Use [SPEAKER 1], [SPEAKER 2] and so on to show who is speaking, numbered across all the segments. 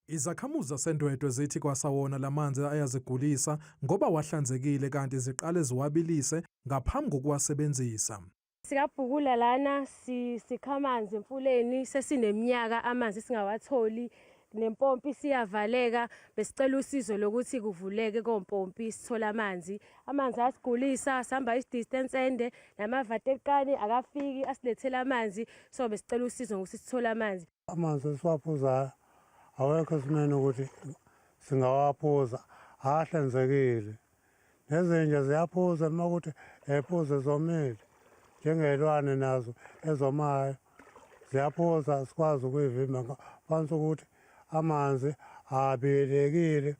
[SPEAKER 1] Izakhamuzi zaseNdwedwe zithi kwasawona lamanzi ayazigulisa ngoba wahlanzekile kanti ziqale ziwabilise ngaphambi kokuwasebenzisa.
[SPEAKER 2] Sikabhukula lana sikha amanzi emfuleni, sesineminyaka amanzi singawatholi, nempompi siyavaleka. Besicela usizo lokuthi kuvuleke kompompi sithole amanzi. Amanzi asigulisa, sihamba i-distance ende, namavatekani akafiki asilethele amanzi, so besicela usizo ngokuthi sithole amanzi.
[SPEAKER 3] Amanzi esiwaphuzayo awekho esimeni ukuthi singawaphuza, ahlanzekile. Nezinja ziyaphuza uma kuthi ephuze zomile, njengey'lwane nazo ezomayo ziyaphuza, sikwazi ukuyivimba phansi ukuthi amanzi abiyelekile.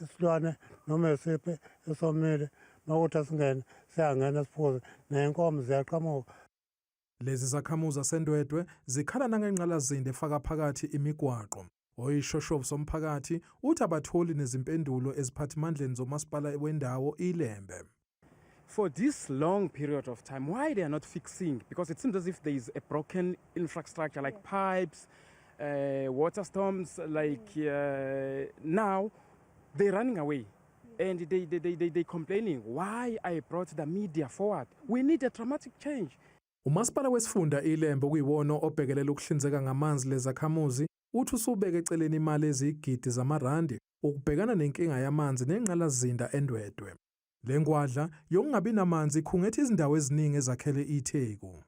[SPEAKER 3] Isilwane noma esiphi esomile uma kuthi asingene siyangena siphuze, ney'nkomo ziyaqhamuka.
[SPEAKER 1] Lezi zakhamuzi zaseNdwedwe zikhala nangengqalasizinda efaka phakathi imigwaqo. Oyishoshovu somphakathi uthi abatholi nezimpendulo eziphathimandleni zomasipala wendawo iLembe.
[SPEAKER 4] For this long period of time, why they are not fixing? Because it seems as if there is a broken infrastructure like pipes, water storms, like now they're running away. And they complaining, why I brought the media forward? We need a dramatic change.
[SPEAKER 1] Umasipala wesifunda iLembe, okuyiwona obhekelela ukuhlinzeka ngamanzi lezakhamuzi, uthi usubeke eceleni imali eziyigidi zamarandi ukubhekana nenkinga yamanzi nengqalasizinda eNdwedwe. Le ngwadla yokungabi namanzi ikhungethe izindawo eziningi ezakhele iTheku.